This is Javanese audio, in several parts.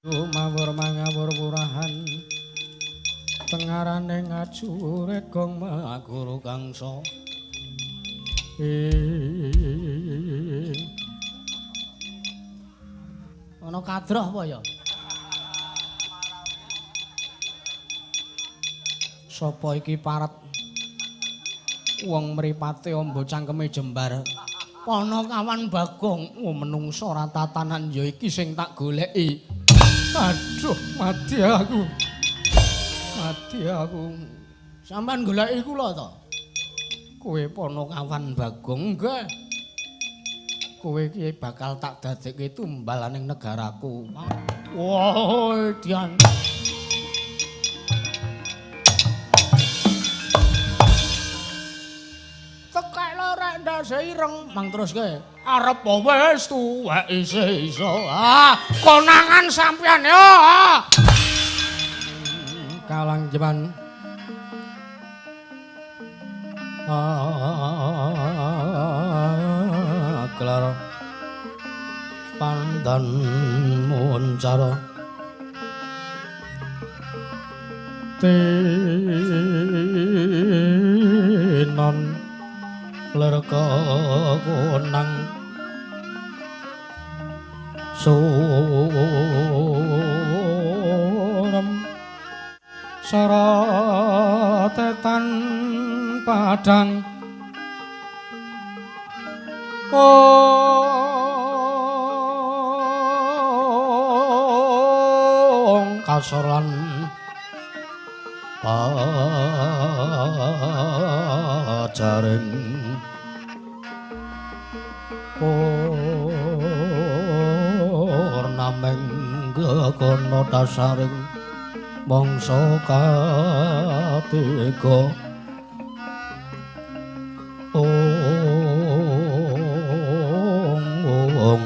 Mawur mangawur purahan tengarane ngajure gong maguru kangsa. Ana kadroh apa ya? Sapa iki paret? Wong mripate amba cangkeme jembar. Panakawan Bagong, oh menungsa ora tatanan ya iki sing tak goleki. Aduh, mati aku. Mati aku. Sampeyan goleki kula to? Kowe Panakawan Bagong nggih. Kowe iki bakal tak dadekke tumbalaning negaraku. Wah, Dian. Tekek lorek ndase ireng, mang terus kowe. Arep wis tuwek isih iso. Ah, konangan sampeyan yo. Kalang jeman. Klara pandan muncara tinon lerka konang surem saratetan padang ong kasor lan pajaring purnameng gekono dasaring mangsa katiga. Ong ong ong ong.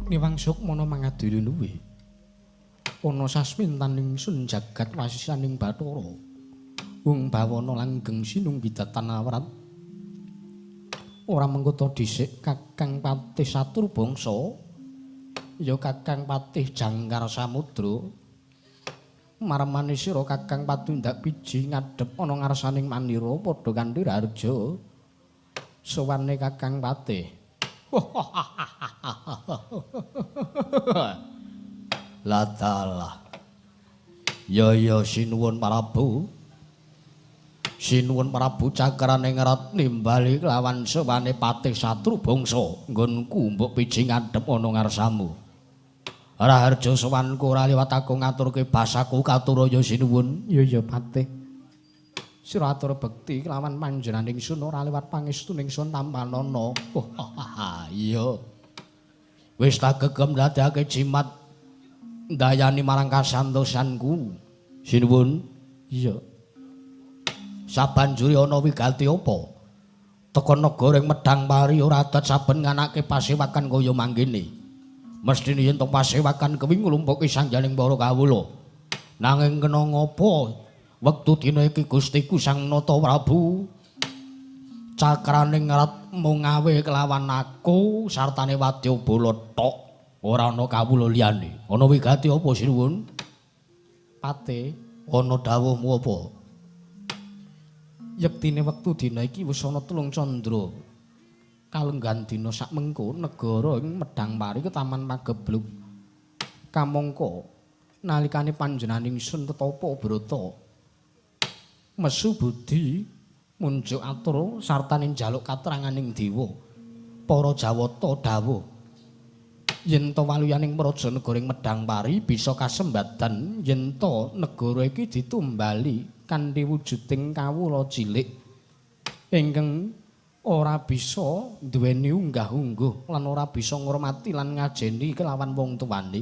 Niwang Sukmana mangadili luwe ana sasmintaning sun jagat wasisaning Bathara wong bawana langgeng sinunggidatan awrat ora mengkota dhisik Kakang Patih Satur Bangsa ya Kakang Patih Jangkar Samudra maremane sira Kakang patundak biji ngadhep ana ngarsaning manira padha kanthi raharja sowane Kakang Patih. Ladalah. Ya ya sinuwun Prabu. Sinuwun Prabu cakrane ngrat nimbali kelawan sowane Patih Satru Bangsa nggonku mbok piji ngadhep ana ngarsamu. Raharja sowanku ora liwat aku ngaturke basaku katuraya sinuwun. Ya ya Patih. Sira atur bekti kelawan panjenenganing sun ora liwat pangestuning sun tampanana. Oh, iya. Wis tak gegem ndadekake jimat ndayani marang kasantosanku. Sinuwun. Iya. Sabanjure ana wigati apa? Teka negara ing Medang Pari ora adat saben nganake pasewakan kaya mangkene. Mesthine yen to pasewakan kuwi nglumpuke sangjaning para kawula. Nanging kena ngapa wektu dina iki Gustiku Sang Nata Prabu cakrane ngrat mung ngawe kelawan aku sartane wadyabala tok ora ana kawula liyane. Ana wigati apa sinuwun? Pate, ana dawuhmu apa? Yektine wektu dina iki wis ana 3 candra. Kalenggan dina sak mengko negara ing Medang Pari ketaman pageblug. Kamangka nalikane panjenenganing sun tetapa brata mesu budi munjuk atur sartane njaluk katranganing dewa. Para Jawata dawuh yen to waluyaning praja negara ing Medang Pari bisa kasembadan yen to negara iki ditumbali kanthi wujuding kawula cilik ingkang ora bisa duweni unggah-ungguh lan ora bisa ngurmati lan ngajeni kelawan wong tuwane.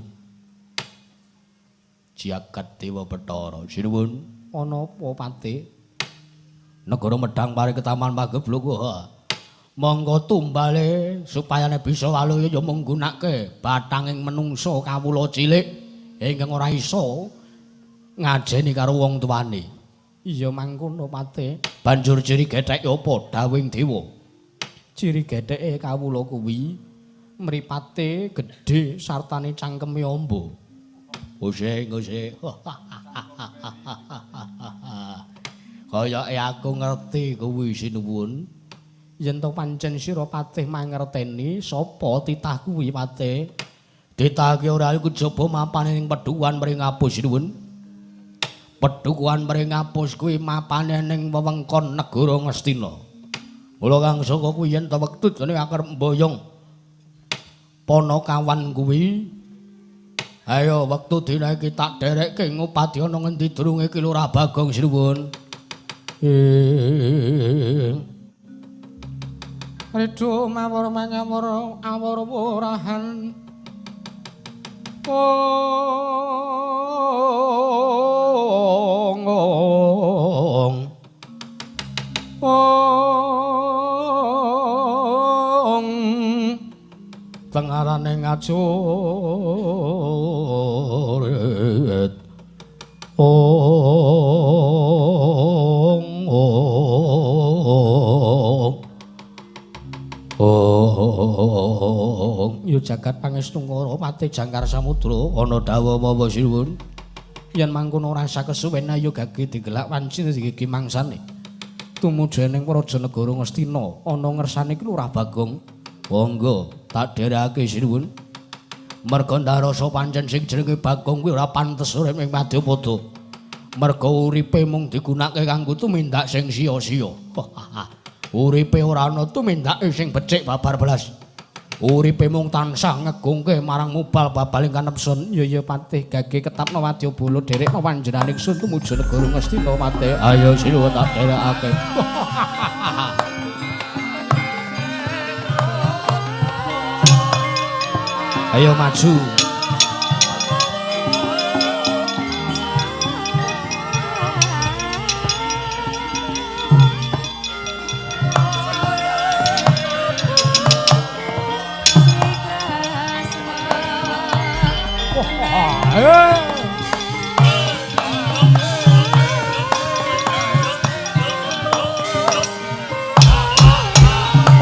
Jagat Dewa Bathara sinuwun. Ana apa Patih? Negara Medang Pari ketaman pageblug. Monggo tumbale supayane bisa waluya ya menggunake bathanging menungsa kawula cilik ingkang ora iso Ngajeni karo wong tuane. Iya mangkono Patih. Banjur ciri getheke apa dawing dewa? Ciri getheke kawula kuwi mripate gedhe sartane cangkeme amba. Oseng oseng. Kayake aku ngerti kuwi sinuwun. Yen to pancen sira Patih mangerteni sapa titah kuwi Patih? Titah ki ora kejaba mapane ning Pedukuhan Mringapus sinuwun. Pedukuhan Mringapus kuwi mapane ning wewengkon negara Ngastina. Mula kang saka kuwi yen to wektu jane arep mboyong Panakawan kuwi, ayo wektu dina iki tak dherekke ngupadi ana ngendi durunge Ki Lurah Bagong sinuwun. Ridho mawur manyawur awur wurahan. Ong ong ong tengarane ngajurit. Ong ong ong yo jagat pangestungkara Patih Jangkar Samudra ana dawuh apa sinuwun? Yen mangkono rasa kesuwen ayo gage digelak wanci iki mangsane. Tumuju ning praja negara Ngastina ana ngersane Ki Lurah Bagong. Monggo tak dherekake sinuwun. Merga ndarasa pancen sing jenenge Bagong kuwi ora pantes urip ing Madyapada. Merga uripe mung digunakake kanggo tumindak sing sia-sia. Uripe ora ana tumindake sing becik babar belas. Uripe mung tansah ngegungke marang mubal babaling kanepsun. Ya ya Patih gage ketapno wadyabala dherekno panjenenganing sun tumuju negara Ngastina Patih. Ayo sinuwun tak dherekake. Ayo maju.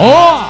Oh.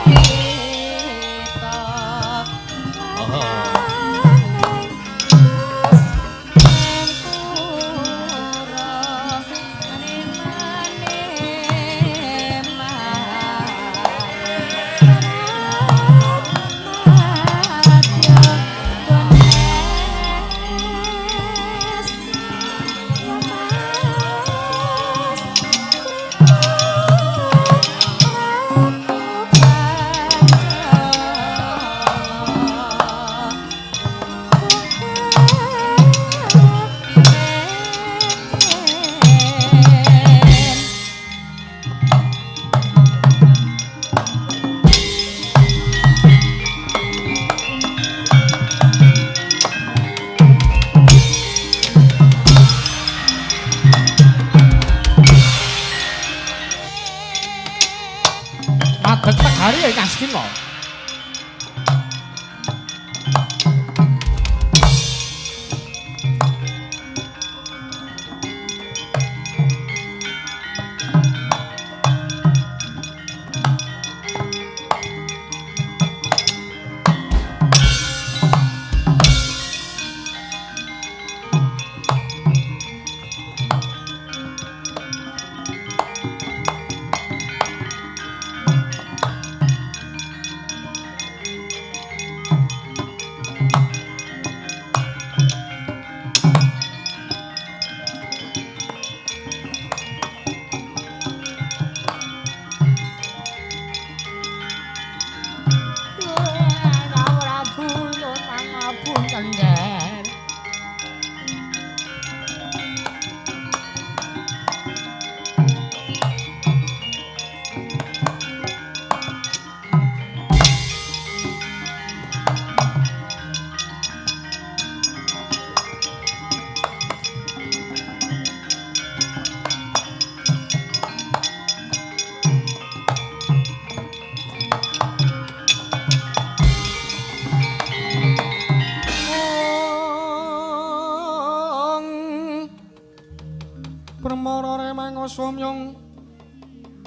Permara remang somyong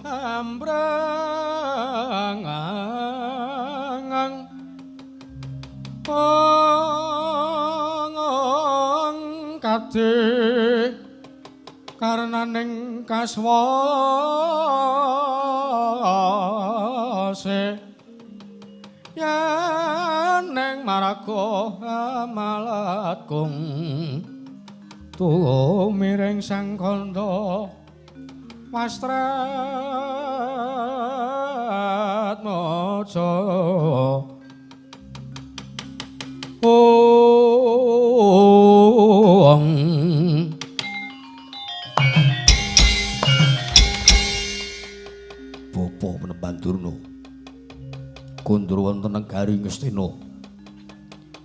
ambrang ong kade karenaning kaswase yen ning maraga amalatkung tumiring sang kandha wastrat maca ong. Bapa Penemban Durna kondur wonten negari Ngastina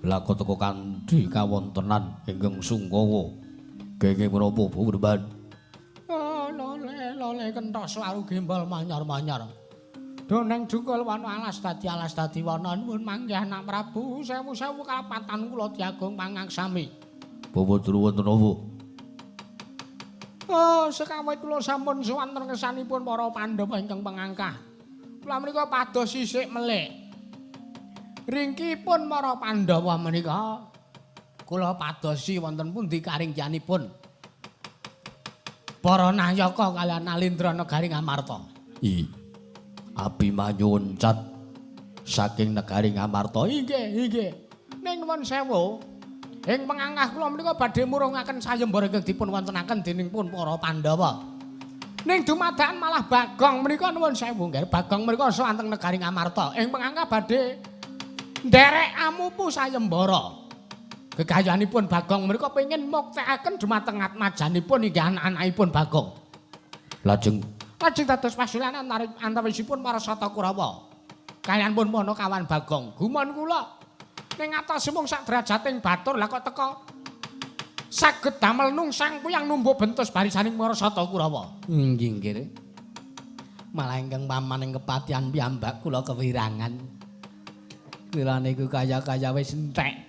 laka teka kanthi kawontenan ingkang sungkawa. Kenging menapa Bapak Penemban? Lole lole kenthos waru gembol manyar-manyar. Do neng jungkul wana alas dadi wana nuwun manggih anak Prabu sewu-sewu kalepatan kula diagung pangaksami. Bapak Durna wonten napa? Oh, sekawit kula sampun sowan wonten ngersanipun para Pandhawa ingkang pengangkah. Kula menika pados sisik melik. Ringkipun para Pandhawa menika kula padosi wonten pundi karingkianipun para nayaka kaliyan Alindra negari Ngamarta. I Abimanyu loncat saking negari Ngamarta. Inggih, inggih. Ning nuwun sewu. Ing pengangkah kula menika badhe murungaken sayembara ingkang dipun wontenaken dening pun para Pandhawa. Ning dumadakan malah Bagong menika nuwun sewu nggih. Bagong menika sowan teng negari Ngamarta. Ing pengangkah badhe nderek amupu sayembara. Gegayanipun Bagong menika pengin muktekaken dumateng atmajanipun inggih anak-anakipun Bagong. Lajeng lajeng dados pasulan antawisipun para Sata Kurawa. Kaliyan pun Panakawan Bagong. Gumun kula ning atos mung sak derajating batur lah kok teka saged damel nungsang puyang numbuk bentus barisaning para Sata Kurawa. Nggih, nggih. Malah ingkang paman ing kepatihan piyambak kula kewirangan. Kula niku kaya-kaya wis entek.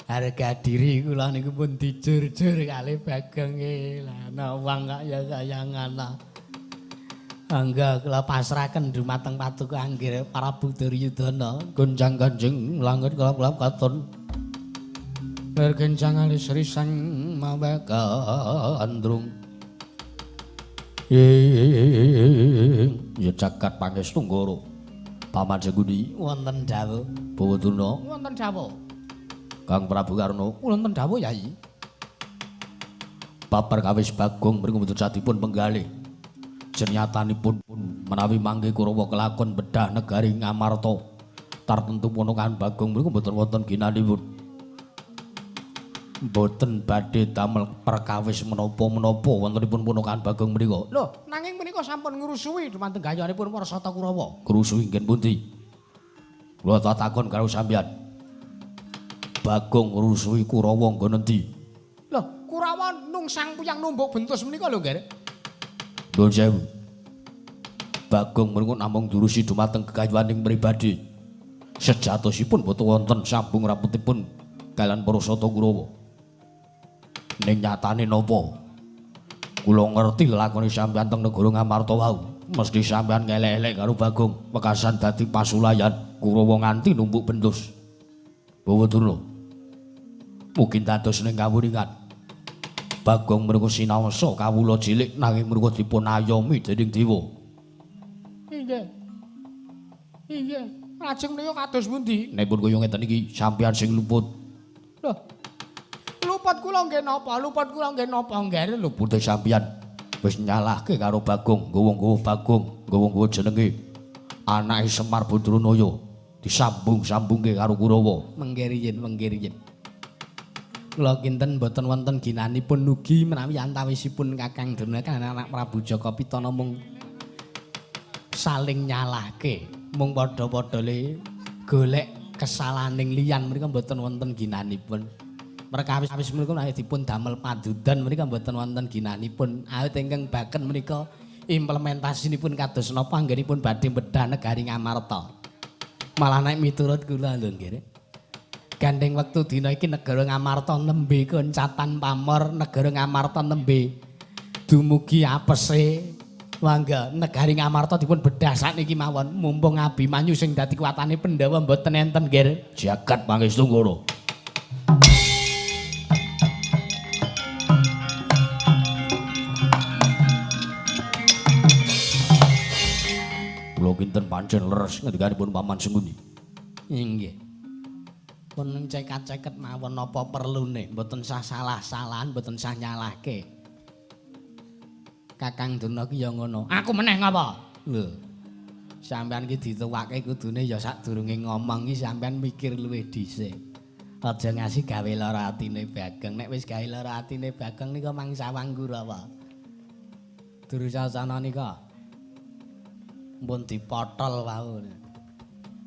Harga diri kula niku pun dijur-jur kali Bagonge. Lah ana wong kok ya kaya ngono. Angga kula pasrahaken dumateng Paduka Anggir Prabu Duryudana. Gonjang-ganjing langit kelap-kelap katon. Lir gencang alis risang mawe gandrung. Ing ya jagat pangestu Nggara. Paman Sengkuni wonten dawuh. Bawa Durna wonten dawuh. Kang Prabu Karna wonten dawuh Yai. Babar kawis Bagong mriku mboten jatipun penggalih. Jenyatanipun menawi mangke Kurawa kelakon bedah negari Ngamarta. Tartentu ponakan Bagong mriku mboten wonten ginanipun. Mboten badhe damel perkawis menapa-menapa wontenipun ponakan Bagong mriku. Lho, nanging menika sampun ngrusuhi dumateng gayanipun para Sata Kurawa. Ngrusuhi ngen pundi? Kula takon karo sampeyan. Bagong ngrusuhi Kurawa nggon endi? Lho, Kurawa nungsang puyang numbuk bentus menika lho, Nggih. Nuwun sewu. Bagong mriku namung ndurusi dumateng gegayuhaning pribadi. Sejatosipun boten wonten sambung rapetipun kaliyan para Sata Kurawa. Ning nyatane napa? Kula ngerti lelakone sampeyan teng negara Ngamarta wau. Mesti sampeyan ngelek-elek karo Bagong, wekasan dadi pasulayan Kurawa nganti numbuk bentus. Bawa Durna. Mungkin dados ning kawuningan. Bagong mriku sinaosa kawula cilik nanging mriku dipun ayomi dening dewa. Inggih. Inggih. Lajeng menika kados pundi? Nek pun kaya ngeten iki sampeyan sing luput. Lho. Luput kula nggih napa? Luput kula nggih napa, Nggih? Lupute sampeyan wis nyalahke karo Bagong, nggawa-nggawa Bagong, nggawa-nggawa jenenge anake Semar Badranaya disambung-sambungke karo Kurawa. Mengke riyin, mengke riyin. Kula kinten mboten wonten ginanipun ugi menawi antawisipun Kakang Durna kaliyan anak Prabu Jaka Pitana mung saling nyalahke, mung padha-padha le golek kesalahaning liyan menika mboten wonten ginanipun. Perkawis menika menawi dipun damel padudan menika mboten wonten ginanipun. Awit ingkang baken menika implementasinipun kados napa anggenipun badhe bedah negari Ngamarta. Malah nek miturut kula lho nggih. Gandeng wektu dina iki negara Ngamarta nembe koncatan pamor, negara Ngamarta nembe Dumugi apese. Mangga negari Ngamarta dipun bedah sakniki mawon. Mumpung Abimanyu sing dadi kuwatane Pandhawa mboten enten, Nggir. Jagat pangestu ngono. Kula kinten pancen leres ngendikanipun Paman Sengkuni. Inggih. Pun cekat-ceket mawon napa perlune, mboten sah salah-salahan, mboten sah nyalahke. Kakang Durna ki ya ngono. Aku meneh ngapa? Lho. Sampeyan ki dituwake kudune ya sadurunge ngomong ki sampeyan mikir luwih dhisik. Aja ngasih gawe lara atine Bagong. Nek wis gawe lara atine Bagong nika mang sawang Kurawa. Dursasana nika mpun dipotol wau.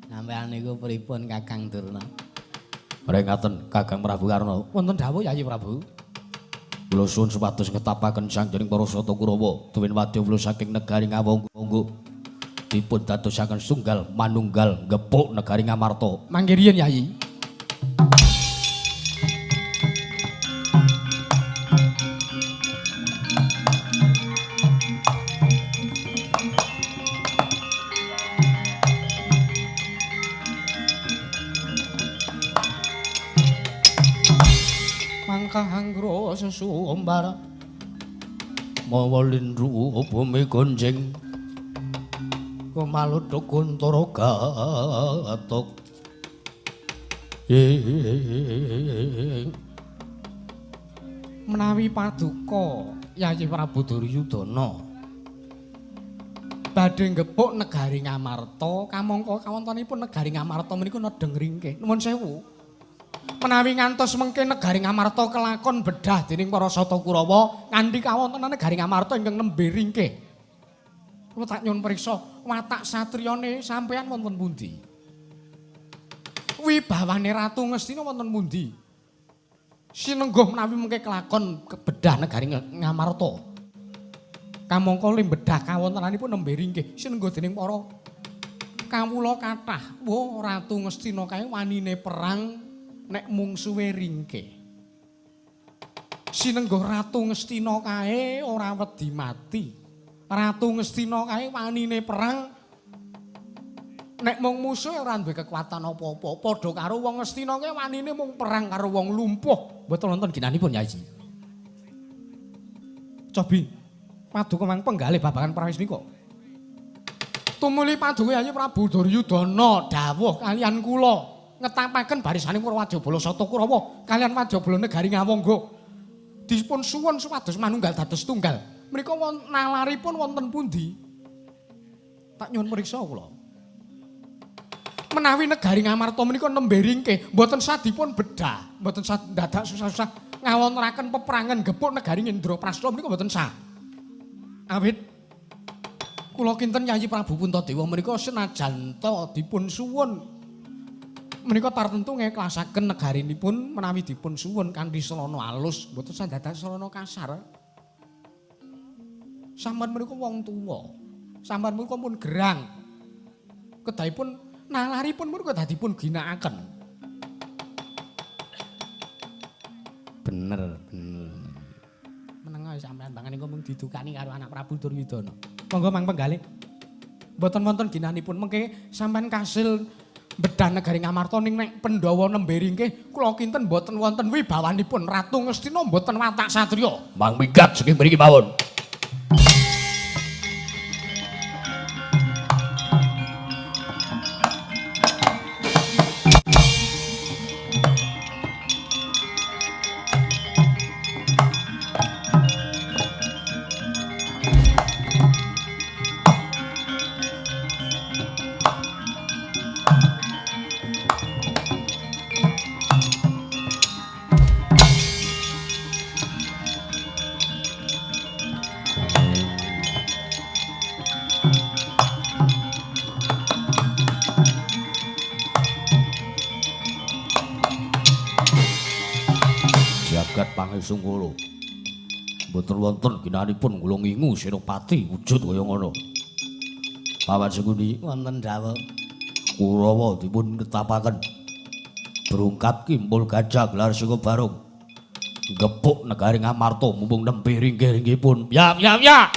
Sampeyan niku pripun Kakang Durna? Mrengaten Kakang Prabu Karna. Wonten dawuh Yayi Prabu. Kula suwun supados ngetapaken sangjeng para sata Kurawa duwin wadya kula saking negari Ngawangga dipun dadosaken sunggal manunggal gepuk negari Ngamarta. Mangke riyin Yayi. Mangkahanggra sesumbar mawa lindru bumi gonjing kumaluduk kuntara gatuk ing menawi paduka Yayi Prabu Duryudana badhe nggepuk negari Ngamarta kamangka kawontenipun negari Ngamarta menika nedheng ringkih. Nuwun sewu. Menawi ngantos mengke negari Ngamarta kelakon bedah dening para sata Kurawa nganti kawontenan negari Ngamarta ingkang nembe ringkih. Kula tak nyuwun priksa watak satriyane sampeyan wonten pundi? Wibawane Ratu Ngastina wonten pundi? Sinengguh menawi mengke kelakon bedah negari Ngamarta. Kamangka limbedah kawontenanipun nembe ringkih sinengguh dening para kawula kathah. Wah, Ratu Ngastina kae wanine perang nek mungsuhe ringkih. Sinengguh Ratu Ngastina kae ora wedi mati. Ratu Ngastina kae wanine perang nek mung musuhe ora duwe kekuatan apa-apa. Padha karo wong Ngastina kae wanine mung perang karo wong lumpuh. Mboten wonten ginanipun Yayi. Cobi paduka mang penggalih babagan prawis nika. Tumuli paduka Yayi Prabu Duryudana dawuh kalian kula ngetapaken barisane Wadyabala Sata Kurawa kalian Wadyabala negari Ngawangga. Dipun suwun supados manunggal dados tunggal. Menika nalaripun wonten pundi? Tak nyuwun priksa kula. Menawi negari Ngamarta menika nembe ringkih, mboten sadipun bedah, mboten dadak susah-susah ngawontenaken peperangan gepuk negari Indraprasta menika mboten sah. Awit kula kinten Yayi Prabu Puntadewa menika senajan ta dipun suwun menika tartentu ngekhlasaken negarinipun menawi dipun suwun kanthi srana alus, mboten sadadak srana kasar. Sampeyan menika wong tuwa, sampeyan menika pun gerang. Kedahipun nalaripun menika dadipun ginakaken. Bener, bener. Meneng ae sampeyan bangane engko mung didukani karo anak Prabu Duryudana. Monggo mang penggalih. Mboten wonten ginanipun mengke sampeyan kasil bedah negari Ngamarta ning nek Pandhawa nembe ringkih kula kinten mboten wonten wibawanipun Ratu Ngastina mboten watak satriya. Mang minggat saking mriki mawon. Sungkala. Mboten wonten ginanipun kula ngingu Senopati wujud kaya ngono. Paman Sengkuni wonten dawuh. Kurawa dipun ketapaken. Brungkat kimpul gajah gelar singa barung. Gepuk negari Ngamarta mumpung nembe ringgih-ringgihipun. Ya ya ya.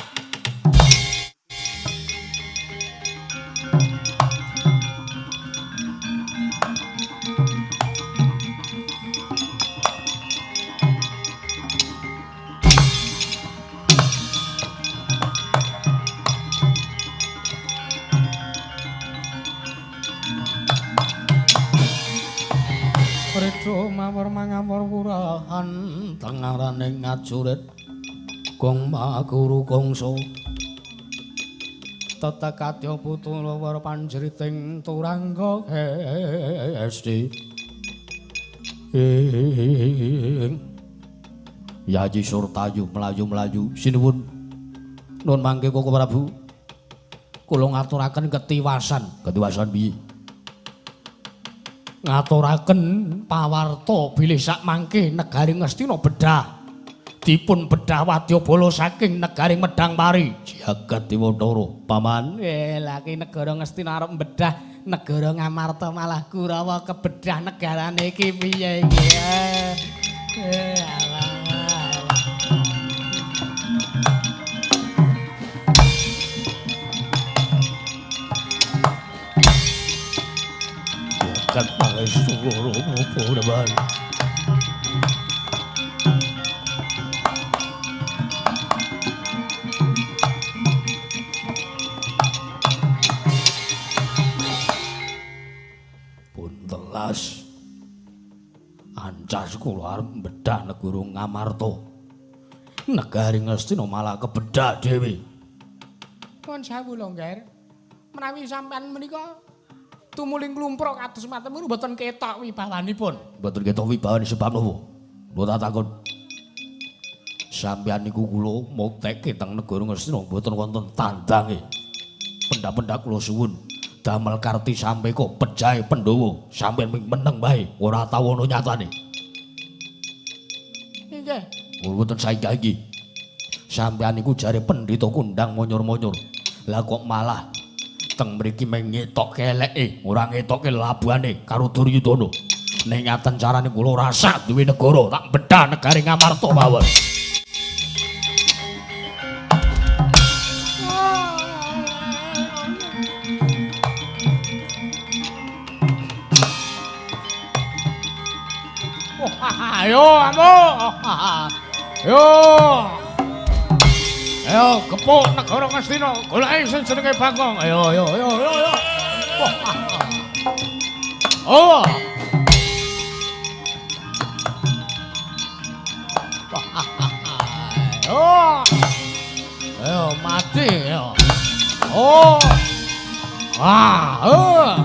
Mawar mangawar wurahan tengaraning ngajurit gong maguru gongso tetekadya putu lawar panjeriting turangga esti ing Yayi Surtayu mlayu-mlayu sinuwun nun mangke Koko Prabu kula ngaturaken ketiwasan. Ketiwasan piye? Ngaturaken pawarta bilih sakmangke negari Ngastina bedah dipun bedah wadyabala saking negari Medang Pari. Jagat Dewantara paman. Lha ki negara Ngastina arep bedah negara Ngamarta malah Kurawa kebedah negarane iki piye iki? Alah. Jagat Pangestu Purban. Pun telas ancas kula arep bedah negara Ngamarta. Negari Ngastina malah kebedah dhewe. Nuwun sewu lho, Ngger. Menawi sampean menika tumuli nglumpruk kados matemu mboten ketok wibawanipun. Mboten ketok wibawane sebab napa? Kula tak takon. Sampeyan niku kula mukteke teng negara Ngastina mboten wonten tandange. Pendak-pendak kula suwun damel karti sampeka pejahe Pandhawa. Sampeyan meneng wae ora tau ana nyatane. Nggih. Mboten saiki iki. Sampeyan niku jare pendhita kondang monyor-monyor. Lah kok malah teng mriki mung ngetokke eleke, ora ngetokke labuhane karo Duryudana. Ning ngaten carane kula ora sak duwe negara, tak bedah negari Ngamarta mawon. Ayo, amuk. Ayo. Ayo gepuk negara Ngastina, goleki sing jenenge Bagong. Ayo ayo ayo ayo ayo. Oh. Ayo. Ayo mati ayo. Oh. Ah, oh.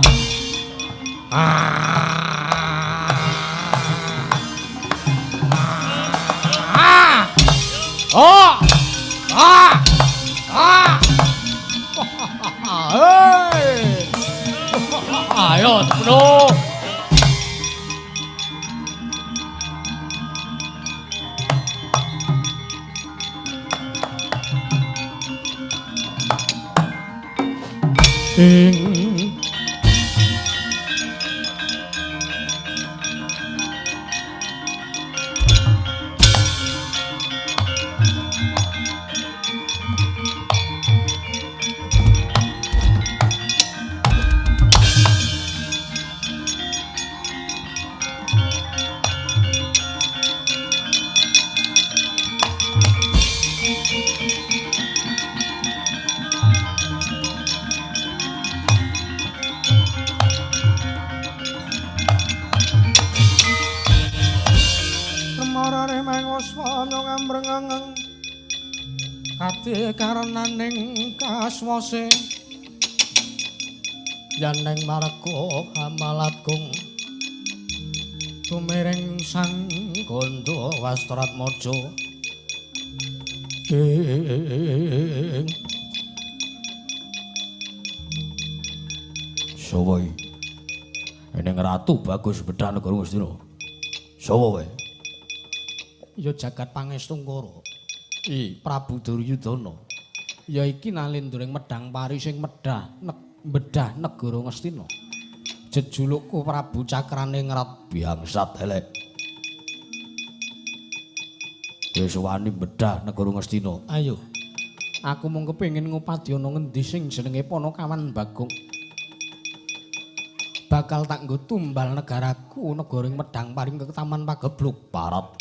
Ah. Ah. Oh. Ah! Ah! Hei! Ayo, bro. Ing karenaning kaswase yeneng marga hamalat gung tumiring sang Gandha Wastratmaja ing Sawa iki eneng ratu bagus bedah negara Ngastina. Sawa wae ya jagat Pangestungkara. Prabu Duryudana. Ya iki nalindring Medang Pari sing medah bedah negara Ngastina. Jejulukku Prabu Cakraningrat biangsat elek. Wis wani bedah negara Ngastina. Ayo. Aku mung kepengin ngupadya ana ngendi sing jenenge Panakawan Bagong. Bakal tak nggo tumbal negaraku negara ing Medang Paring ke Taman Pagebluk. Parap.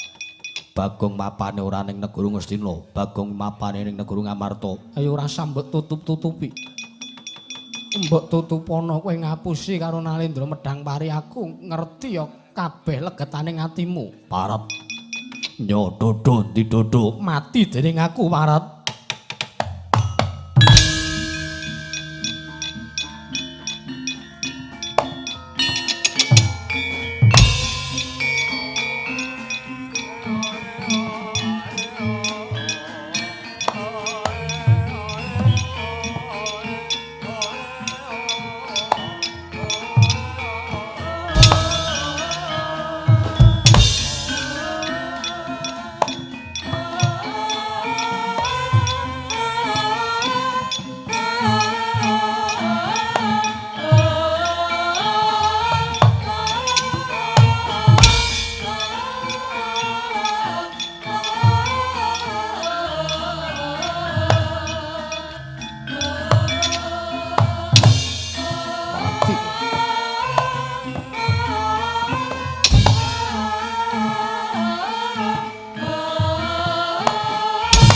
Bagong mapane ora ning negara Ngastina, Bagong mapane ning negara Ngamarta. Ayo ora usah mbok tutup-tutupi. Mbok tutupono kowe ngapusi karo Nalendra Medang Pari, aku ngerti ya kabeh legetane atimu. Parap. Nyododo didodo mati dening aku Parat.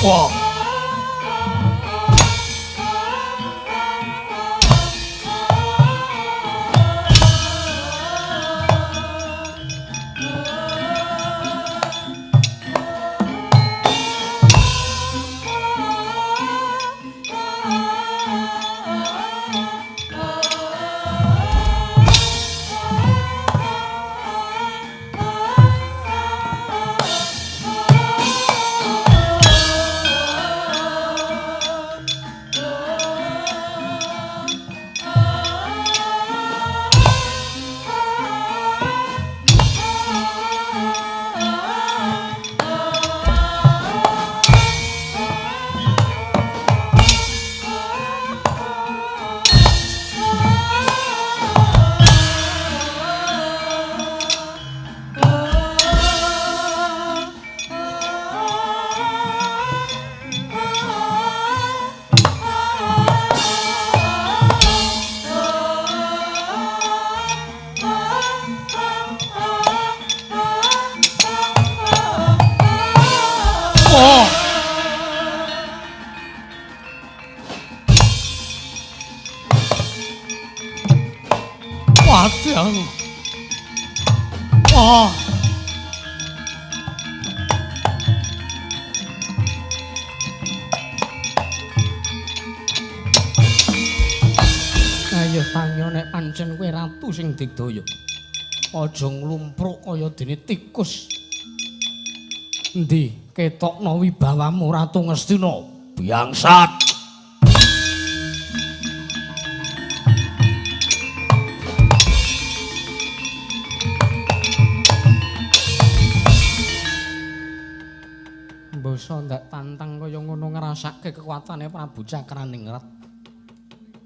Wah. Mati aku. Wah. Ayo tanyo nek pancen kowe ratu sing digdaya. Aja nglumpruk kaya dene tikus. Endi ketokno wibawamu Ratu Ngastina? Biangsat. Basa ndak tantang kaya ngono ngrasake kekuatane Prabu Cakraningrat.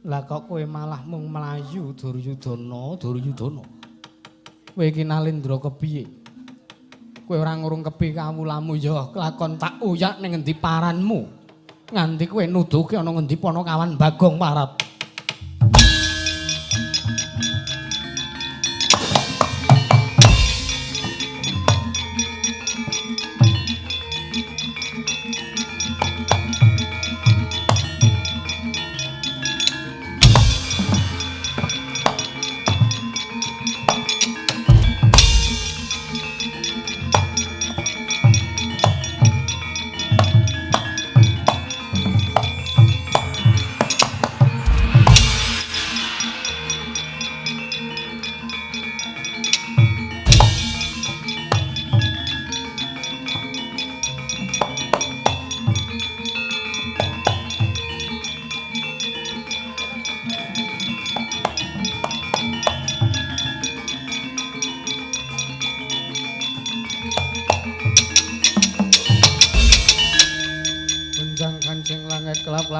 Lah kok kowe malah mung mlayu Duryudana, Duryudana. Kowe iki Nalendra kepiye? Kowe ora ngurung kepi kawulamu ya kelakon tak uyak ning ngendi paranmu. Nganti kowe nuduhke ana ngendi Panakawan Bagong Parat.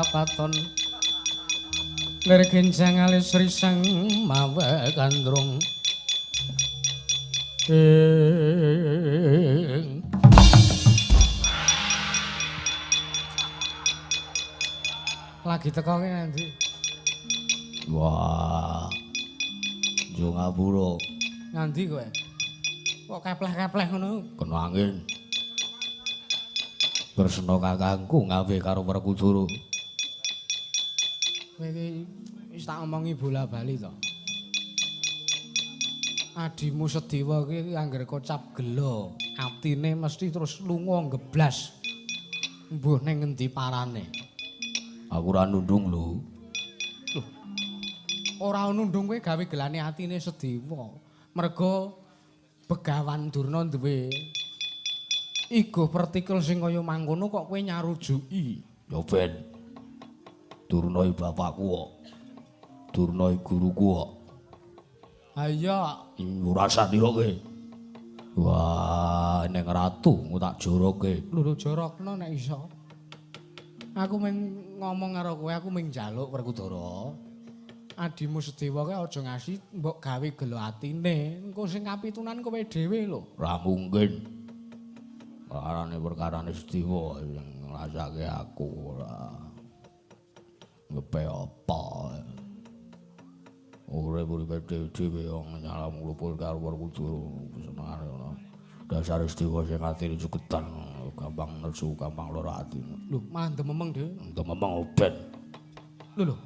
Katon lir genjang alis risang mawe gandrung ing Lagi teko ki nanti. Wah. Yo ngapura. Nganti kowe? Kok kepleh-kepleh ngono? Kena angin. Kresna kakangku ngawe karo Werkudara. Kowe iki wis tak omongi bola-bali to. Adimu Sedewa ki angger kocap gela, atine mesti terus lunga nggeblas. Mbuh ning ngendi parane. Aku ora nundung lho. Loh. Ora nundung kowe gawe gelane atine Sedewa. Merga Begawan Durna duwe igo pertikel sing kaya mangkono kok kowe nyarujuki. Ya ben. Durna iki bapakku kok. Durna iki guruku kok. Ha iya, ora usah niroke. Wah, ning ratu tak joroke. Lho jorokno nek iso. Aku mung ngomong karo kowe, aku mung njaluk Werkudara. Adimu Sedewa kae aja ngasi mbok gawe gelo atine. Engko sing kapitunan kowe dhewe lho. Ora mungkin. Perkarane perkarane Sedewa sing ngrasake aku ora. Ngepe apa? Urip-uripe dhewe wong nyalam nglupur karo Werkudara senengane ngono. Dasare Sedewa sing atine jugetan, gampang nesu, gampang lara ati. Lho, malah ndememeng dhewe. Ndememeng ben. Lho lho.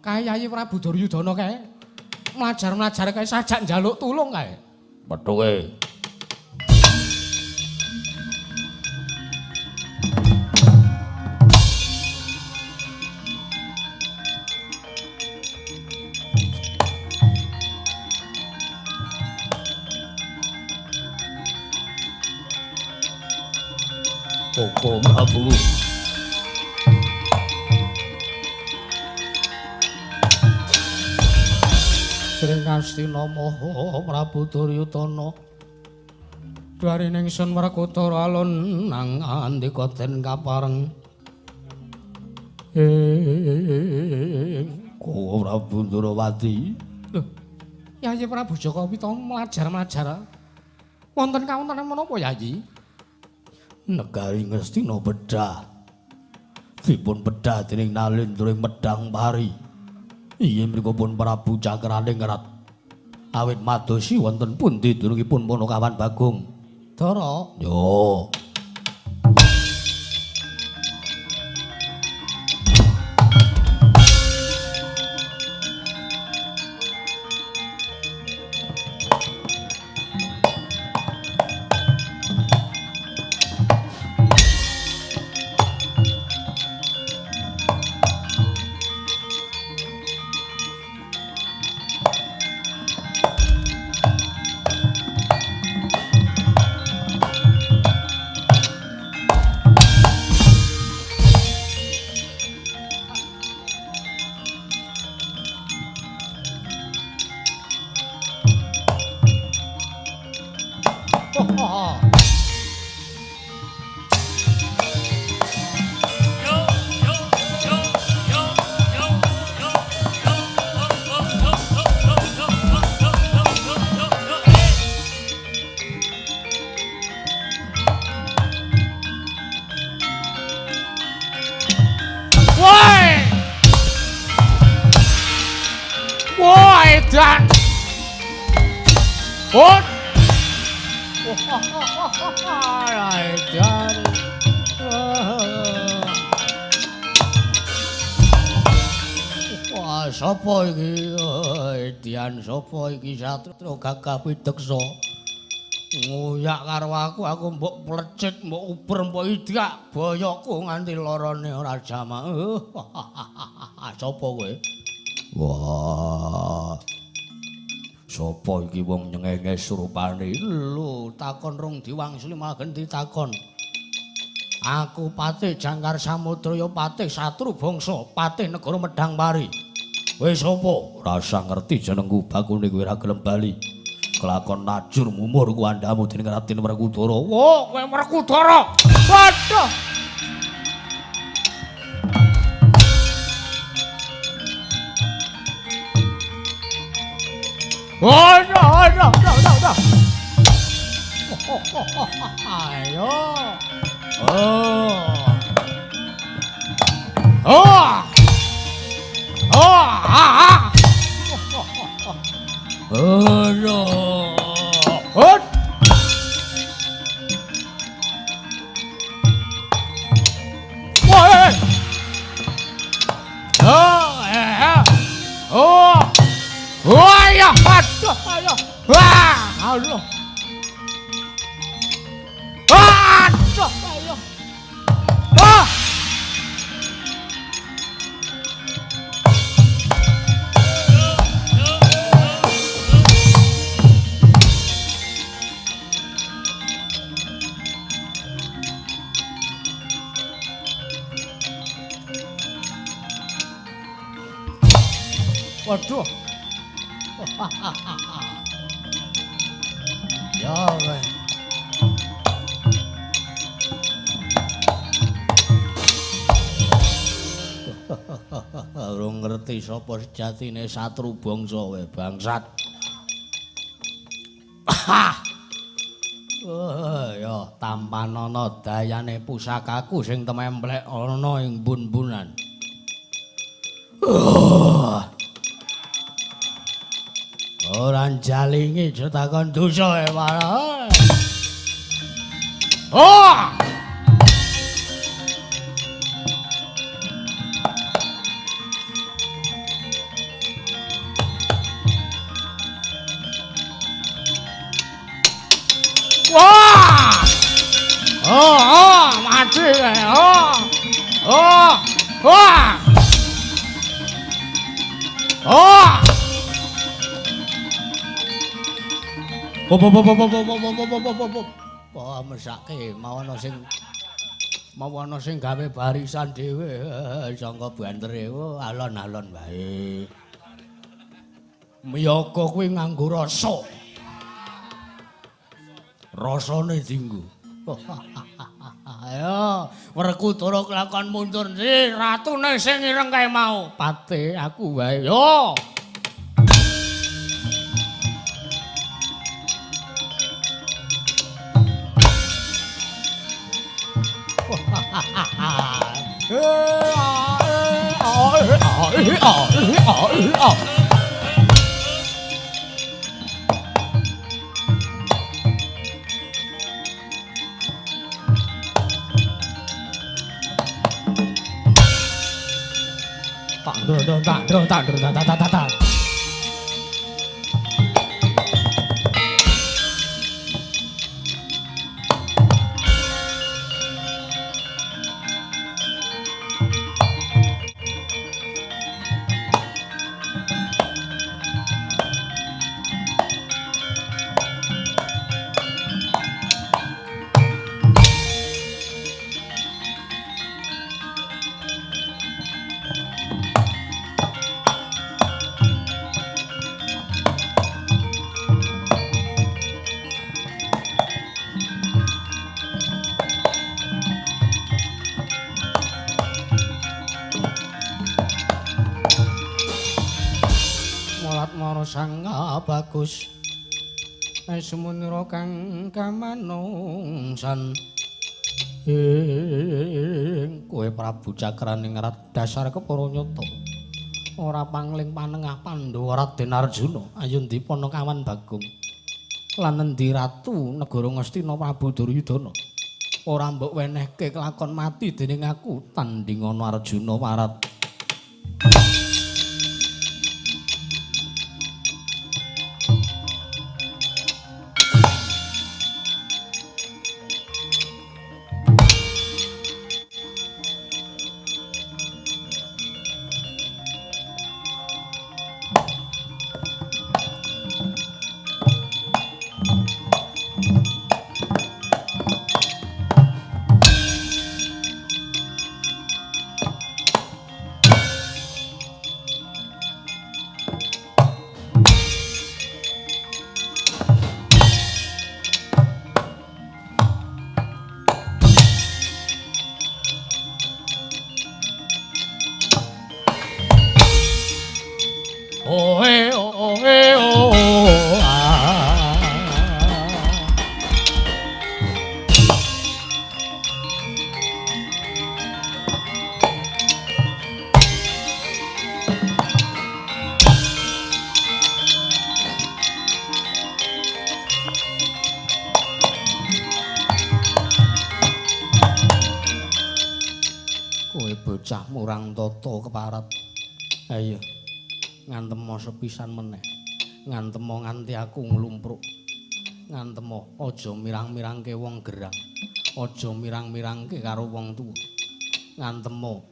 Kae Yayi Prabu Duryudana kae mlajar-mlajar kae sajak njaluk tulung kae. Pethuke. Koko Prabu. Sring Astina Maha Prabu Duryudana. Dwarining sun Werkudara alun nang andika den kapareng. Koko Prabu Ndrawati. Lho, Yayi Prabu Jaka Wita mlajar-mlajar. Wonten kawontenan menapa Yayi? Negari Ngastina bedah. Dipun bedah dening Nalendra Medang Pari. Inggih mriku pun Prabu Cakraningrat. Awit madosi wonten pundi dunungipun Panakawan Bagong? Dara. Yo. Wah, sapa iki? Edian sapa iki satria gagah pideksa? Ngoyak karo aku, aku mbok plecit, mbok uber, mbok idak boyokku nganti lorone ora jamak. Sapa kowe? Wah. Sapa iki wong nyengenges rupane? Lho, takon rong diwangsuli malah genti takon. Aku patih Jangkar Samudra ya patih Satru Bangsa, patih negara Medang Pari. Kowe sapa? Rasa ngerti jenengku bakune kowe ora gelem bali. Kelakon najur mumur ku andhamu dening Raden Werkudara. Wo, kowe Werkudara. Waduh. Oh, no, no, no, no, no. Ayo. Oh. Oh. Hut. Woi. Oh, oh. Wah, ya, aduh, ayo. Wah, aduh. Aduh, ayo. Wah. Waduh. Ya weh. Urung ngerti sapa sejatine satru bangsa wae bangsat. Oh ya tampanana dayane pusakaku sing tememplek ana ing bun-bunan. Ora jalingi takon dosa e marah. Oh! Wah! Oh, oh, mati oh. Oh, wah. Oh! Wah, mesake mau ana sing gawe barisan dhewe sangka bantere alon-alon wae. Miyaga kuwi nganggo rasa. Rasane dinggo. Ayo, Werkudara kelakon mundur ndi ratune sing ireng kae mau. Pate aku wae. Yo. Tak. Sang bagus sumunira kang kamanungsan ing kowe Prabu Cakraningrat dasar kepara nyata ora pangling panengah Pandhawa Raden Arjuna ayo ndi Panakawan Bagong lan endi ratu negara Ngastina Prabu Duryudana ora mbok wenehke kelakon mati dening aku tandingana Arjuna warat. Kowe bocah murang tata keparat. Ayo ngantemo sepisan meneh. Ngantemo nganti aku nglumpruk. Ngantemo aja mirang-mirangke wong gerang. Aja mirang-mirangke karo wong tuwa. Ngantemo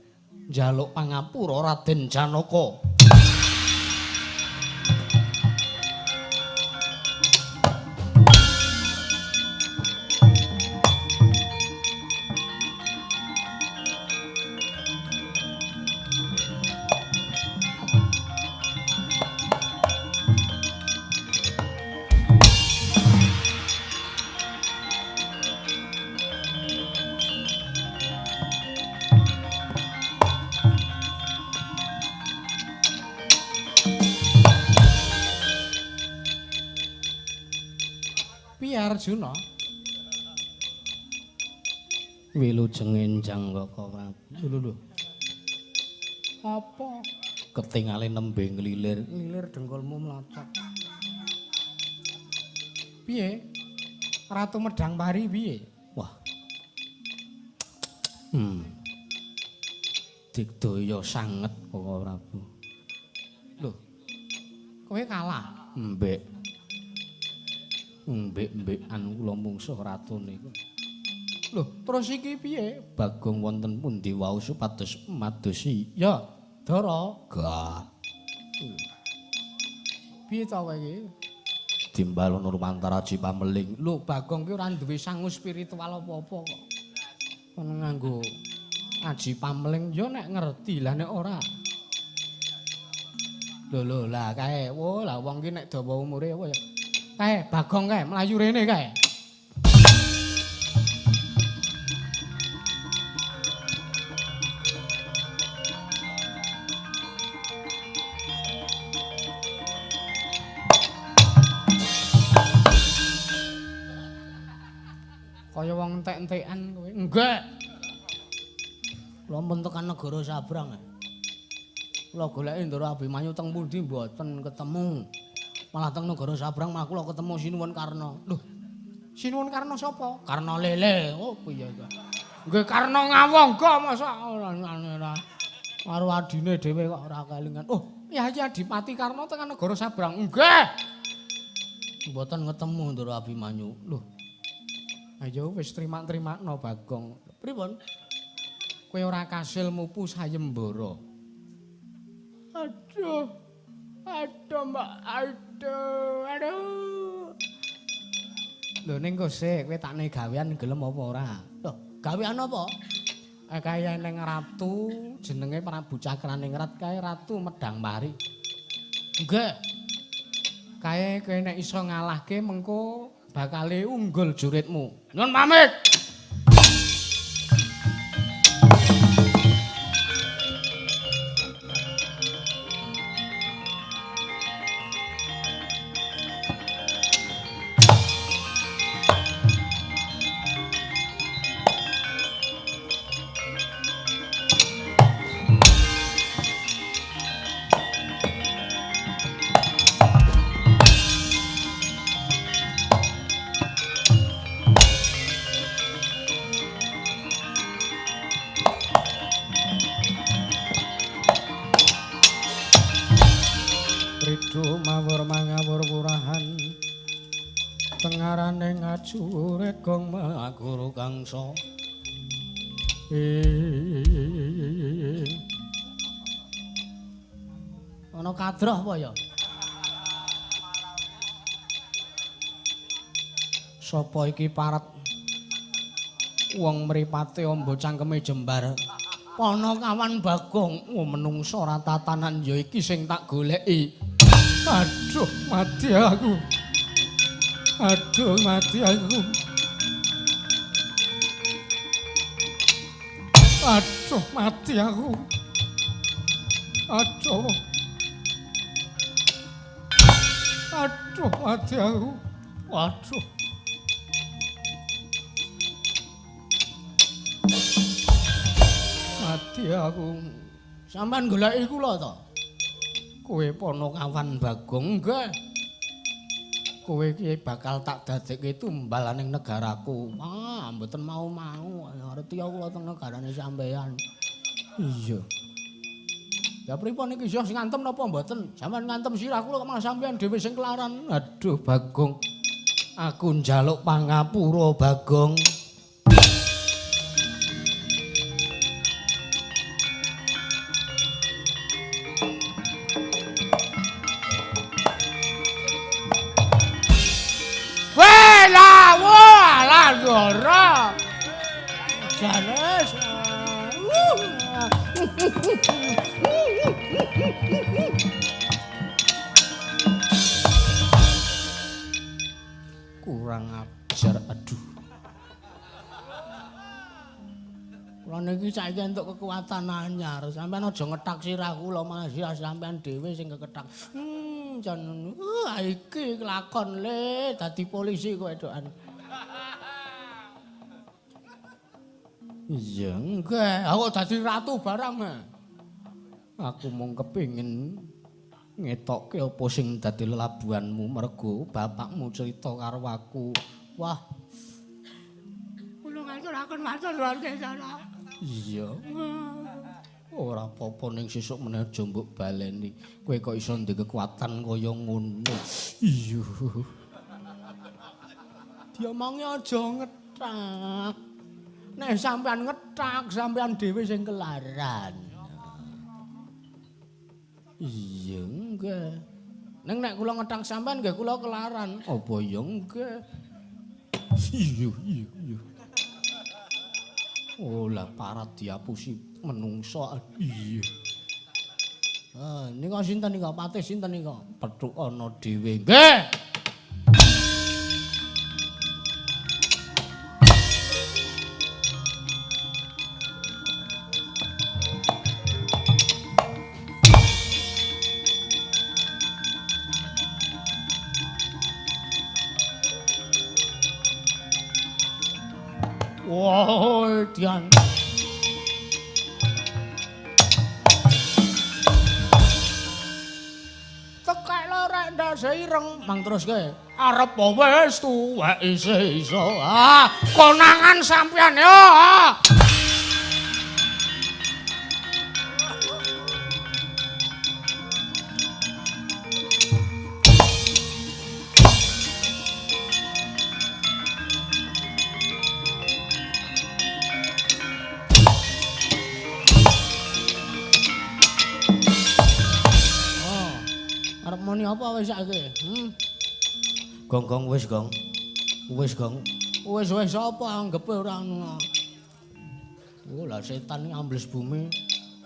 njaluk pangapura Raden Janaka. Arjuna. Wilujeng enjang Kaka Prabu. Lho lho. Apa? Ketingale nembe nglilir, nglilir dengkulmu mlocot. Piye? Ratu Medang Pari piye? Wah. Digdaya sanget Kaka Prabu. Lho. Kowe kalah. Mbek. Mbek-mbekan kula mungsuh ratune iku. Lho, terus iki piye? Bagong wonten pundi wau supados madosi? Ya, Dara. Gah. Piye ta kowe iki? Timbal lumantar aji pameling. Lho, Bagong ki ora duwe sangu spiritual apa-apa kok. Kono nganggo aji pameling ya nek ngerti, lah nek ora. Lho lho lah kae, wo lah wong ki nek dawa umure apa ya. Kae Bagong kae mlayu rene kae. Kaya wong entek-entekan kowe. Enggak. Kula mun tekan negara sabrang. Kula goleki Ndara Abimanyu teng pundi mboten ketemu. Malah teng negara sabrang malah kula ketemu Sinuwun Karna. Lho, Sinuwun Karna sapa? Karna Lele. Oh, piye ta? Nggih Karna Ngawangga masa ora ora. Karo adine dhewe kok ora kelingan. Oh, Yayi Adipati Karna tekan negara sabrang. Nggih. Mboten ketemu Ndara Abimanyu. Lho. Ayo wis trima-trimakno Bagong. Pripun? Kowe ora kasil mupu sayembara. Aduh. Aduh, Mbak. Aduh, aduh. Lho ning kok sik kowe takne gawean gelem apa ora? Lho, gawean apa? Kaya ning ratu jenenge Prabu Cakraningrat kae Ratu Medang Pari. Nggih. Kae kowe nek iso ngalahke mengko bakale unggul juritmu. Nyun pamit. Ngajurit gong maguru kangsa. Ana kadroh apa ya? Sapa iki parat? Wong mripate amba cangkeme jembar. Panakawan Bagong, oh menungsa ora tatanan ya iki sing tak goleki. Aduh, mati aku. Aduh, mati aku. Aduh, mati aku. Aduh. Aduh, mati aku. Waduh. Mati aku. Sampeyan goleki kula to? Kowe Panakawan Bagong, nggih. Kowe iki bakal tak dadekke tumbal ning negaraku. Ah, mboten mau-mau. Ngerti kula teng negarane sampeyan. Iya. Ya pripun iki iso sing ngantem napa mboten? Sampeyan ngantem sirah kula kok malah sampeyan dhewe sing kelaran. Aduh Bagong. Aku njaluk pangapura Bagong. Weh lah wah lah ora. Janes. Kurang ajar, aduh. Kula niki saiki entuk kekuatan anyar. Sampeyan aja ngethak sirah kula, malah sirah sampeyan dhewe sing kekethak. Jan iki kelakon le dadi polisi kowe dokan. Iya, nggih. Aku dadi ratu barang. Aku mung kepingin ngetokke apa sing dadi lelabuhanmu mergo bapakmu cerita karo aku. Wah. Kula ngaturaken matur nuwun Kesana. Iya. Ora apa-apa ning sesuk meneh aja mbok baleni. Kowe kok iso ndek kekuatan kaya ngono. Iya. Diomongi aja ngethak. Nek sampean ngethak, sampean dhewe sing kelaran. Iya nggih. Ning nek kula ngethak sampean nggih kula kelaran. Apa ya nggih? Iya iya iya. Oh lah parat diapusi menungso. Iya. Ah nika sinten nika patih sinten nika? Pethuk ana dhewe. Nggih. Wah, Dian. Tekek lorek ndase ireng, mang terus kowe. Arep wis tuwek isih iso. Ah, konangan sampean yo. Apa wis saiki? Gong gong wis gong. Wis gong. Wis wis apa anggepe ora ngono. Oh lah setan iki ambles bumi.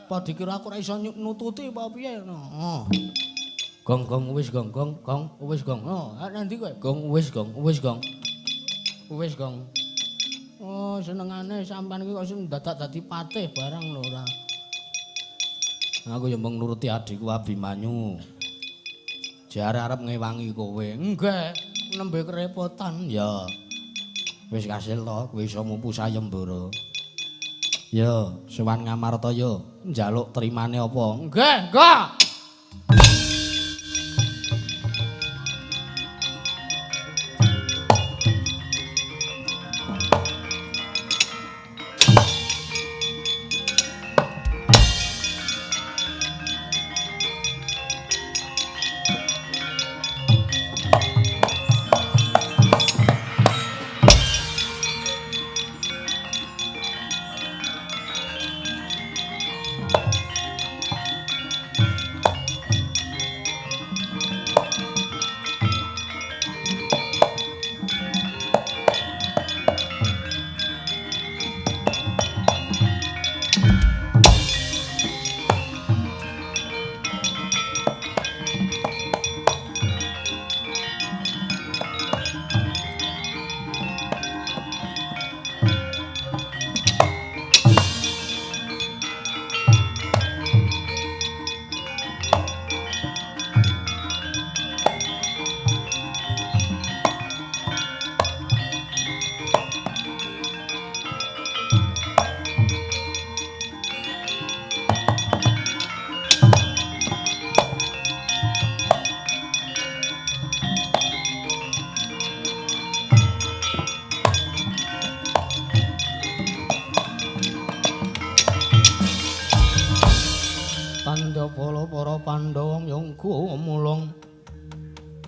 Apa dikira aku ora iso nututi apa piye ngono. Oh. Gong gong wis gong gong gong wis gong. Oh, nanti kowe gong wis gong wis gong. Wis gong. Oh, senengane sampean iki kok sing dadak dadi patih barang lho ora. Aku ya mung nuruti adikku Abimanyu. Jare arep ngewangi kowe. Nggih, nembe kerepotan ya. Wis kasil to, kowe iso mupu sayembara. Ya, sowan Ngamarta ya, njaluk trimane apa? Nggih, nggih. Jayabala para Pandhawa myangga mulung.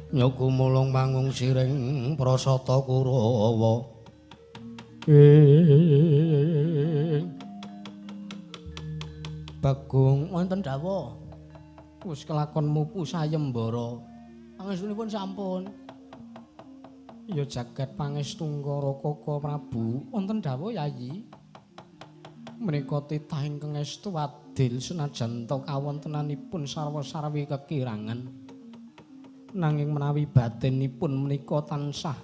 Nyoga mulung mangung siring prasata Kurawa. Bagong wonten dawuh. Wis kelakon mupu sayembara. Pangestunipun sampun. Ya jagat pangestungkara Kaka Prabu wonten dawuh Yayi. Menika titah ingkang estu adil senajan ta kawontenanipun sarwa-sarwi kekirangan. Nanging menawi batinipun menika tansah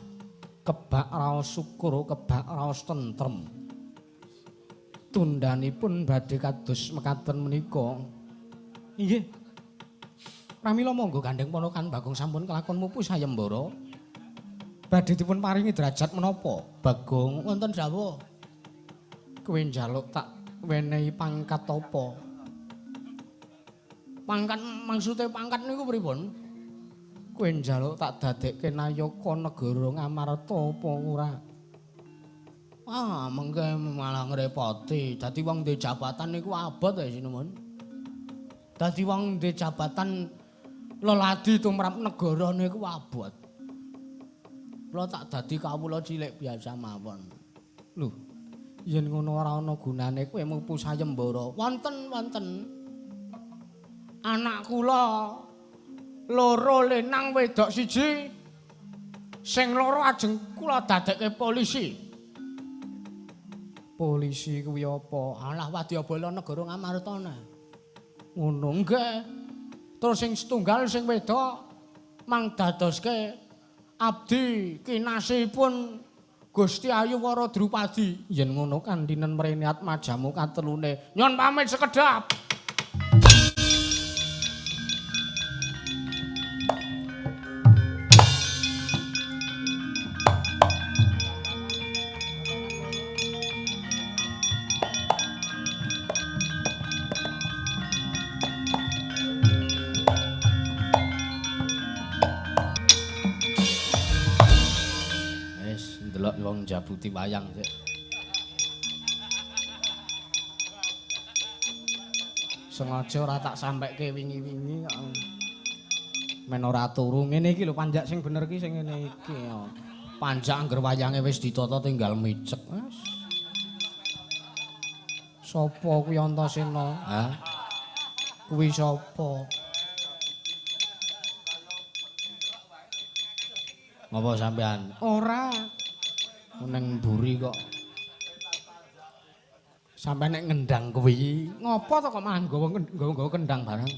kebak raos syukur, kebak raos tentrem. Tundhanipun badhe kados mekaten menika. Inggih. Pramila monggo gandheng ponakan Bagong sampun kelakon mupu sayembara. Badhe dipun paringi derajat menapa? Bagong wonten dawuh. Kowe njaluk tak wenehi pangkat apa? Pangkat maksude pangkat niku pripun? Kowe njaluk tak dadekke nayaka negara Ngamarta apa ora? Ah, mengke malah ngrepoti. Dadi wong ndek jabatan niku abot ya sinuwun. Dadi wong ndek jabatan leladi tumrap negara niku abot. Kula tak dadi kawula cilik biasa mawon. Lho, yen ngono ora ana gunane kowe mupu sayembara. Wonten, wonten. Anak kula loro lenang wedok siji. Sing loro ajeng kula dadekke polisi. Polisi kuwi apa? Alah wadyabala negara Ngamarta. Ngono nggih. Terus sing setunggal sing wedok mang dadoske abdi kinasihipun Gusti Ayu Wara Drupadi. Yen ngono kandhinen mrene atmajamu katelune. Nyon pamit sekedhap. Wis ndelok wong njabuti wayang sik. Sengaja ora tak sampekke wingi-wingi kok. Men ora turu ngene iki lho panjak sing bener ki sing ngene iki. Panjak angger wayange wis ditata tinggal micek. Wis. Sopo kuwi Antasena? Hah? Kuwi sapa? Ngapa sampean? Ora. Neng mburi kok. Sampeyan nek ngendang kuwi, ngopo to kok malah nggawa-nggawa kendang barang?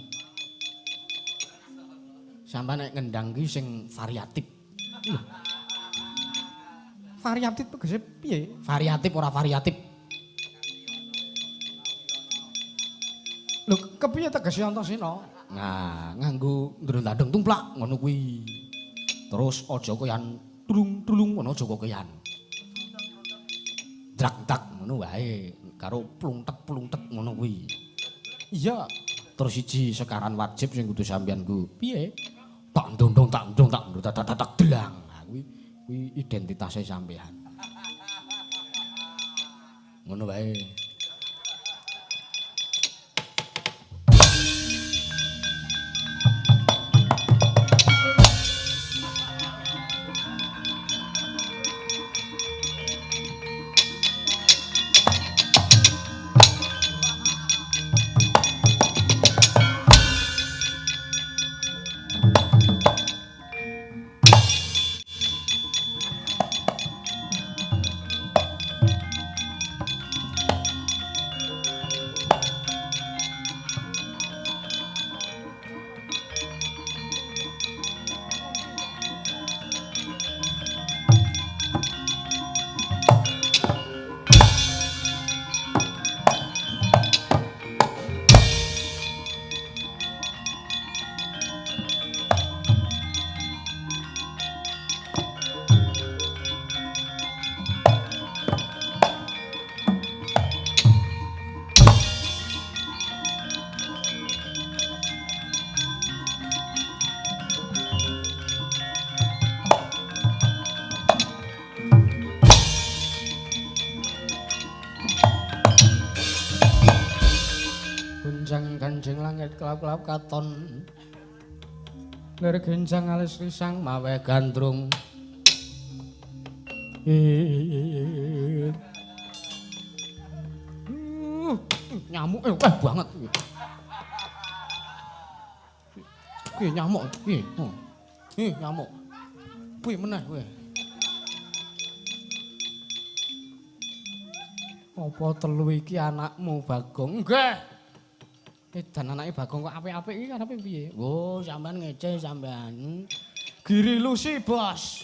Sampeyan nek ngendang ki sing variatif. Lho. Variatif tegese piye? Variatif ora variatif. Lho, kepiye tegese Antasena? Nah, nganggo ndrondandeng tumplak ngono kuwi. Terus aja koyan trung-trung ngono aja koyan. Drak-dak ngono wae karo plungtek-plungtek ngono kuwi. Iya, terus siji sekaran wajib sing kudu sampeyan nggo. Piye? Tak ndondong tak ndong tak ndong tak tak delang. Nah, kuwi kuwi identitase sampeyan. Ngono wae. Gonjang ganjing langit kelap-kelap katon. Lir genjang alis risang mawe gandrung. Nyamuk akeh banget. Kuwi nyamuk kuwi. Nyamuk. Kuwi meneh kowe. Apa telu iki anakmu Bagong? Nggih. Edan anake Bagong kok apik-apik iki karepe piye? Oh, sampean ngece sampean. Giri Lusi, Bos.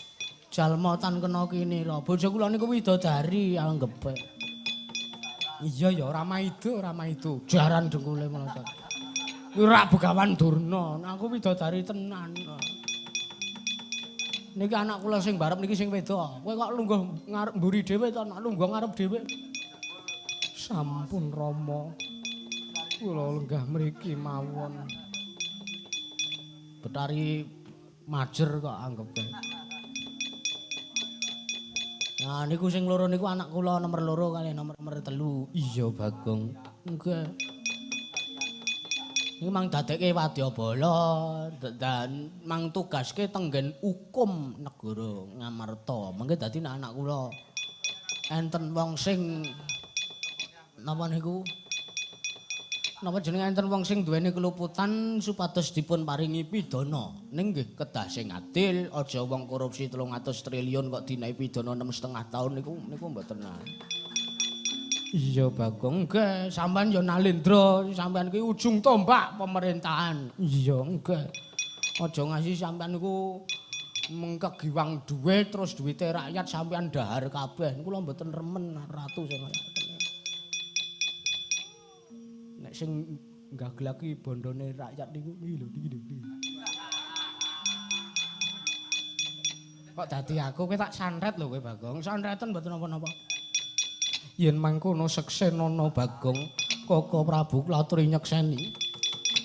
Jalma tan kena kinira. Bojo kula niku widodari anggepe. Iya ya ora maido, ora maido. Jaran dengkule melocot. Kuwi rak Begawan Durna. Aku widodari tenan. Niki anak kula sing barep niki sing wedok. Kowe kok lungguh ngarep mburi dhewe to, nak lungguh ngarep dhewe. Sampun Rama. Kula lenggah mriki mawon. Betari majer kok anggepe. Nah niku sing loro niku anak kula nomor 2 kalih nomor 3. Iya Bagong. Nggih. Niku mang dadekke wadyabala dan mang tugaske tenggen hukum negara Ngamarta. Mengke dadi nek anak kula enten wong sing napa niku? Napa jenenge enten wong sing duweni keluputan supados dipun paringi pidana. Ning nggih kedah sing adil, aja wong korupsi 300 triliun kok dinehi pidana 6,5 tahun niku niku mboten. Iya Bagong, nggih, sampean ya Nalendra, sampean kuwi ujung tombak pemerintahan. Iya nggih. Aja ngasi sampean niku mengkegiwang duit terus duwite rakyat sampean dahar kabeh. Niku lho mboten remen ratu sing kaya ngoten. Nek sing nggaglaki bondone rakyat niku iki lho iki lho. Kok dadi aku kowe tak santet lho kowe Bagong. Santreten mboten napa-napa. Yen mangkono seksenana Bagong, Koko Prabu kula aturi nyekseni.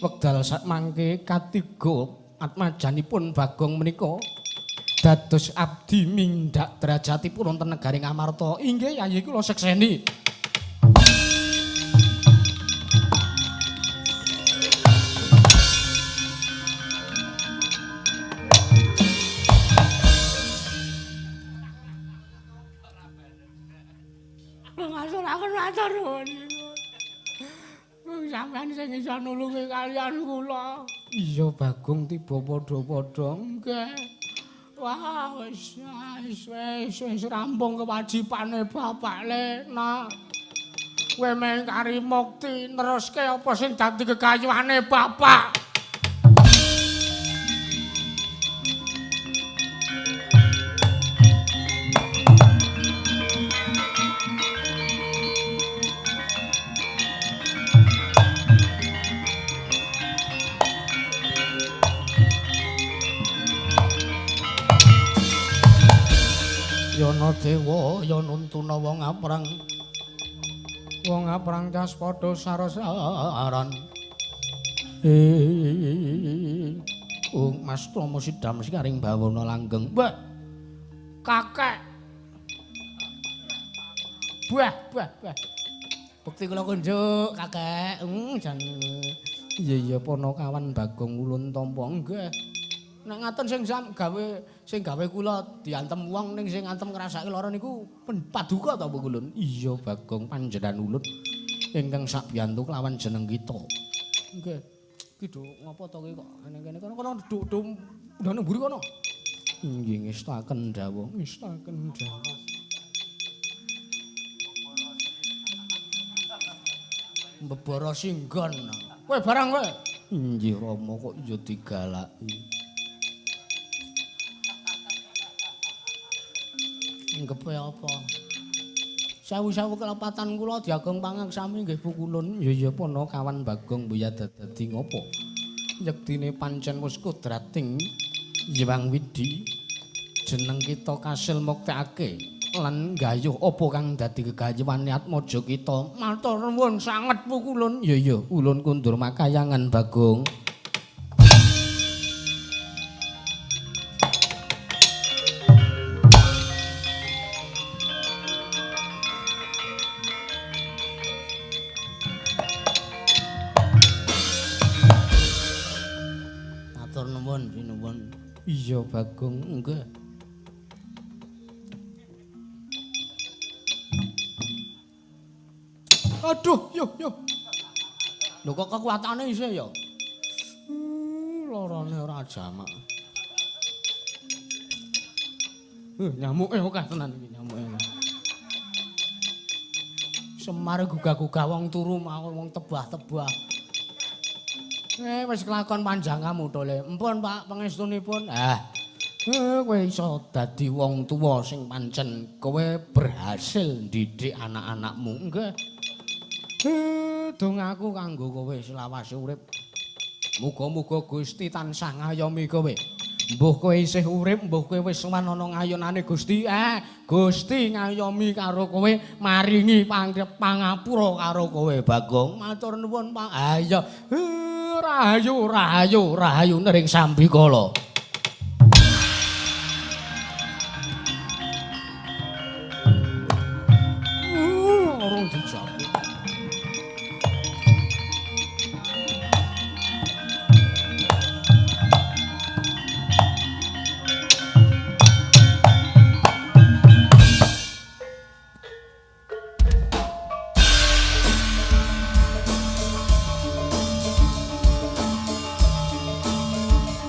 Wekdal sak mangke katiga atmajanipun Bagong menika dados abdi mindhak derajatipun wonten negari Ngamarta. Inggih yayi kula sekseni. Sampeyan sing iso nulungi kalian kula. Iya Bagong tiba padha-padha. Nggih. Wah wis wis wis rampung kewajibane bapak le nak. Kowe meng kari mukti neruske apa sing dadi kekayuane bapak. Yana dewa ya nuntuna wong aprang. Wong aprang cas padha sarasaran. Mas Tomo sidam sikaring bawana langgeng. Mbah. Kakek. Buah, buah, buah. Bekti kula kunjuk, Kakek. Jan. Iya iya Panakawan Bagong ulun tampa. Nggih. Nek ngaten sing gawe kula diantem wong ning sing ngantem ngrasake lara niku paduka ta apa kulun? Iya Bagong panjenengan ulun ingkang sabiyantu kelawan jeneng kita. Nggih. Ki do ngapa to ki kok ngene kene kono kono do ndane mburi kono. Nggih ngestaken dawuh, ngestaken dawuh. Mbebara singgon. Kowe barang kowe. Nggih Rama kok ya digalaki. Nggepe apa? Sewu-sewu kelepatan kula diageng pangaksami nggih pukulun. Ya ya Panakawan Bagong mbuya dadi ngopo? Yektine pancen wis kodrating Hyang Widhi. Jeneng kita kasil muktekake lan nggayuh apa kang dadi gegayuhane atmaja kita. Matur nuwun sanget pukulun. Ya ya ulun kundur makayangan Bagong. Sinuwun, sinuwun. Iya, Bagong, nggih. Aduh, yo yo. Lho kok kekuatane isih ya? Lorone ora jamak. Nyamuke akeh tenan iki nyamuke. Semar gugah-gugah wong turu mau wong tebah-tebah. Wis kelakon panjang kamu to, Le. Empun, Pak, pangestunipun. Ah. Kowe iso dadi wong tuwa sing pancen kowe berhasil ndidik anak-anakmu. Nggih. Dongaku kanggo kowe selawase urip. Muga-muga Gusti tansah ngayomi kowe. Mbuh kowe isih urip, mbuh kowe wis sowan ana ngayonane Gusti. Gusti ngayomi karo kowe, maringi pangapura karo kowe, Bagong. Matur nuwun, Pak. Ah iya. Rahayu, rahayu, rahayu nering sambikala. Urung dijawab.